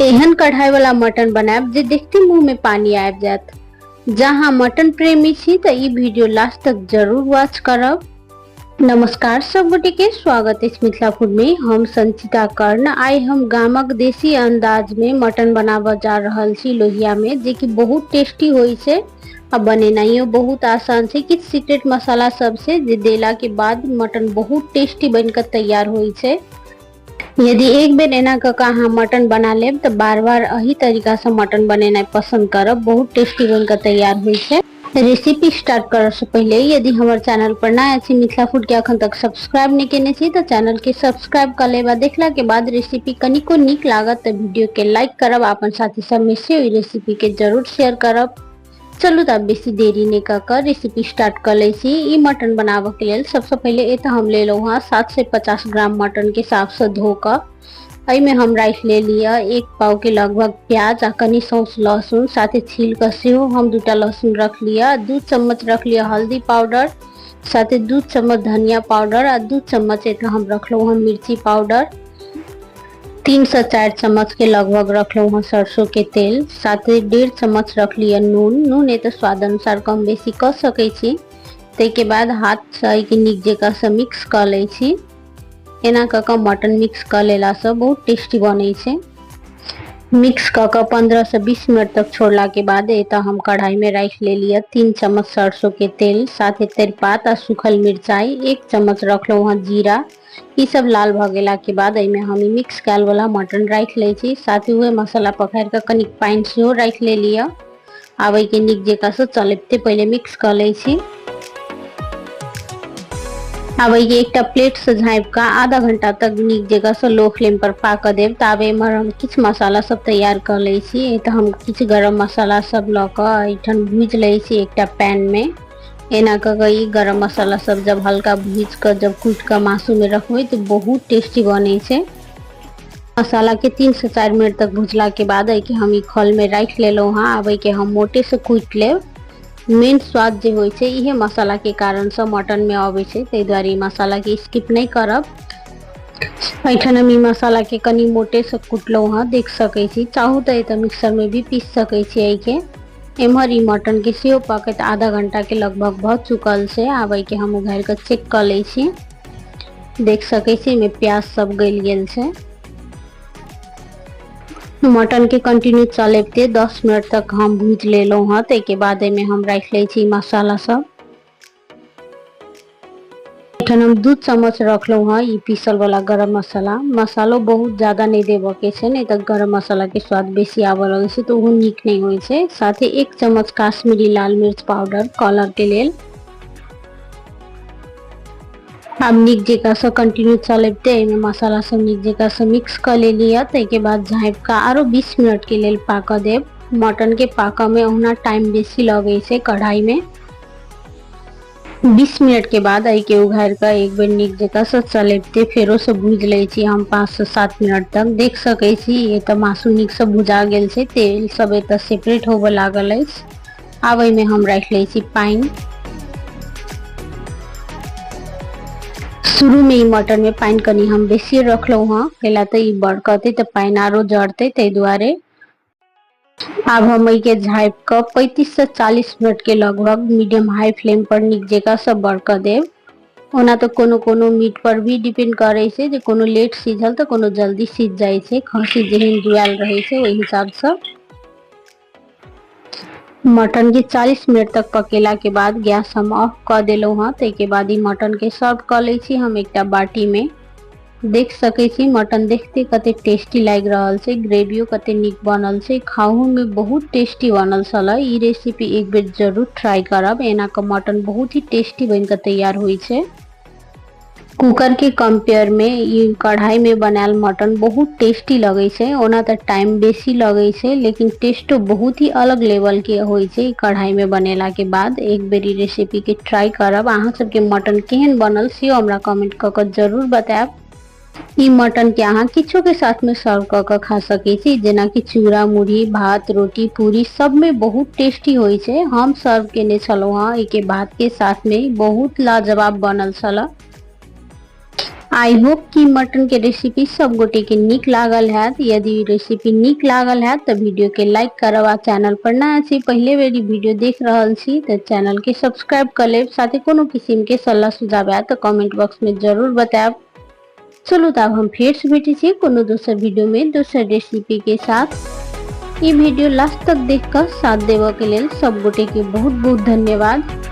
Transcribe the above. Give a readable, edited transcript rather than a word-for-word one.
एहन कढ़ाई वाला मटन बनायब जे देखते मुंह में पानी आबि जायत। जहाँ मटन प्रेमी छी तऽ ई वीडियो लास्ट तक जरूर वॉच करब। नमस्कार सब गोटे के स्वागत अछि मिथिला फूड में। हम संचिता कर्ण। आइ हम गामक देसी अंदाज में मटन बनाबऽ जा रहल छी लोहिया में, जे कि बहुत टेस्टी होइ छै आ बनेनाइयो बहुत आसान छै। किछु सीक्रेट मसाला सब छै जे देला के बाद मटन बहुत टेस्टी बनि कऽ तैयार होइ छै। यदि एक बेर एना कऽ कऽ अहाँ मटन बना लेब तऽ बार बार एही तरीकासँ मटन बनेनाइ पसन्द करब। बहुत टेस्टी बनि कऽ तैयार होइ छै। रेसिपी स्टार्ट करऽ से पहिले यदि हमर चैनल पर नया छी, मिथिला फूड के अखन तक सब्सक्राइब नहि केने छी तऽ चैनल के सब्सक्राइब कऽ लेब आ देखला के बाद रेसिपी कनिको नीक लागत तऽ वीडियो के लाइक करब, अपन साथी सबमे से ओहि रेसिपी के जरूर शेयर करब। चलू तऽ आब बेसी देरी नहि कऽ कऽ रेसिपी स्टार्ट कऽ लै छी। ई मटन बनाबऽके लेल सबसँ पहिले एतऽ हम लेलहुँ हँ 750 ग्राम मटनके साफसँ धो कऽ। एहिमे हम राखि लेलियै 1 पावके लगभग प्याज आ कनि सौंस लहसुन, साथे छील कऽ सेहो हम 2टा लहसुन रख लिअ। 2 चम्मच रख लिअ हल्दी पाउडर, साथे 2 चम्मच धनिया पाउडर आ 2 चम्मच एतऽ हम रखलहुँ हँ मिर्ची पाउडर। 3 से 4 चम्मच के लगभग रखलहुँ हँ सरसों के तेल, साथे 1.5 चम्मच रख लिअ नून। नून एतऽ स्वाद अनुसार कम बेसी कऽ सकै छी। ताहिके बाद हाथसँ एहिके नीक जकाँसँ मिक्स कऽ लै छी। एना कऽ कऽ मटन मिक्स कऽ लेलासँ बहुत टेस्टी बनै छै। मिक्स कऽ कऽ 15 से 20 मिनट तक छोड़ला के बाद एतऽ हम कढ़ाई में राखि लेलियै 3 चम्मच सरसों के तेल, साथे तेजपात आ सूखल मिरचाई, 1 चम्मच रखलहुँ हँ जीरा। ई सब लाल भऽ गेला के बाद एहिमे हम ई मिक्स कयल वाला मटन राखि लै छी। साथे उहे मसाला पखारि कऽ कनिक पानि सेहो राखि लेलियै। आब एहिके नीक जकाँसँ चलबिते पहिले मिक्स कऽ लै छी। आब एहिके एकटा प्लेटसँ झाँपि कऽ आधा घंटा तक नीक जकाँसँ लो फ्लेम पर पाकऽ देब। ताबे एम्हर हम किछु मसाला सब तैयार कऽ लै छी। एतऽ हम किछु गरम मसाला सब लऽ कऽ एहिठाम भूजि लै छी एकटा पैनमे। एना कऽ कऽ ई गरम मसाला सब जब हल्का भूजि कऽ जब कुटि कऽ मासूमे रखबै तऽ बहुत टेस्टी बनै छै। मसाला के 3 से 4 मिनट तक भुजला के बाद एहिके हम ई खल में राखि लेलहुँ हँ। आब एहिके हम मोटे से कुटि लेब। मेन स्वाद जे होइ छै इहे मसाला के कारण से मटन में अबै छै, ताहि दुआरे ई मसाला के स्किप नहि करब। एहिठाम हम ई मसाला के कनि मोटे से कुटलहुँ हँ, देख सकै छी। चाहू तऽ एतऽ मिक्सर में भी पीस सकै छी एहिके। एम्हर ई मटन के सेहो पकैत आधा घंटा के लगभग भऽ चुकल छै। आब एहिके हम उघारि कऽ चेक कऽ लै छी। देख सकै छी एहिमे प्याज सब गलि गेल छै। मटन के कंटिन्यू चलेबते 10 मिनट तक हम भूजि लेलहुँ हँ। ताहिके बाद एहिमे हम राखि लै छी मसाला सब। एखन हम 2 चम्मच रखलहुँ हँ ई पीसल वाला गरम मसाला। मसालो बहुत ज्यादा नहि देबऽ के छै, नहि तऽ गरम मसाला के स्वाद बेसी आबऽ लगै छै तऽ ओहो नीक नहि होइ छै। साथे 1 चम्मच काश्मीरी लाल मिर्च पाउडर कलर के लेल। आब नीक जकाँसँ कंटिन्यू चलेबते एहिमे मसाला सब नीक जकाँसँ मिक्स कऽ लेलियै। ताहिके बाद झाँपि कऽ आरो 20 मिनट के लेल पाकऽ देब। मटन के पाकऽ मे ओहुना टाइम बेसी लगै छै कढ़ाई मे। 20 मिनट के बाद एहिके उघारि कऽ एक बेर नीक जकाँसँ चलेबते फेरोसँ भूजि लै छी हम 5 से 7 मिनट तक। देख सकै छी एतऽ मासु नीकसँ भुजा गेल छै, तेल सब एतऽ सेपरेट होबऽ लागल अछि। आब एहिमे हम राखि लै छी पानि। शुरू में ई मटन में पानि कनि हम बेसी रखलहुँ हँ, कैला तऽ ई बड़कतै तऽ पानि आरो जरतै, ताहि दुआरे। आब हम एहिके झाँपि कऽ 35 से 40 मिनट के लगभग मीडियम हाई फ्लेम पर नीक जकाँसँ बड़कऽ देब। ओना तऽ कोनो कोनो मीट पर भी डिपेंड करै छै जे कोनो लेट सीझल तऽ कोनो जल्दी सीझ जाइ छै, खस्सी जेहन जुआयल रहै छै ओहि हिसाबसँ। मटन के 40 मिनट तक पकेला के बाद गैस हम ऑफ कऽ देलहुँ हँ। ताहिके बाद ई मटन के सर्व कऽ लै छी हम एकटा बाटी में। देख सकै छी मटन देखते कते टेस्टी लागि रहल छै, ग्रेवियो कते नीक बनल छै, खाहू में बहुत टेस्टी बनल छलै। ई रेसिपी एक बेर जरूर ट्राई करब। एना कऽ मटन बहुत ही टेस्टी बनि कऽ तैयार होइ छै। कुकर के कंपेयर में ई कढ़ाई में बनायल मटन बहुत टेस्टी लगै छै। ओना तऽ टाइम बेसी लगै छै, लेकिन टेस्टो बहुत ही अलग लेवल के होइ छै कढ़ाई में बनेला के बाद। एक बेर ई रेसिपी के ट्राई करब। अहाँ सबके मटन केहन बनल सेहो हमरा कमेंट कऽ कऽ जरूर बतायब। ई मटन के अहाँ किछो के साथ में सर्व कऽ कऽ खा सकै छी, जेनाकि चूड़ा मुरही, भात, रोटी, पूरी सब में बहुत टेस्टी होइ छै। हम सर्व केने छलहुँ हँ एहिके भात के साथ में, बहुत लाजवाब बनल छल। I hope कि मटन के रेसिपी सब गोटे के नीक लागल हैत। यदि रेसिपी नीक लागल हैत तऽ वीडियो के लाइक करब आ चैनल पर नया छी, पहिले बेर ई वीडियो देख रहल छी तऽ चैनल के सब्सक्राइब कर लेब। साथे कोनो किस्म के सलाह सुझाव हैत तऽ कमेंट बॉक्स में जरूर बतायब। चलू तऽ आब हम फेर से भेटै छी कोनो दोसर वीडियो में दोसर रेसिपी के साथ। ई वीडियो लास्ट तक देख कऽ साथ देबऽ के लेल सब गोटे के बहुत बहुत धन्यवाद।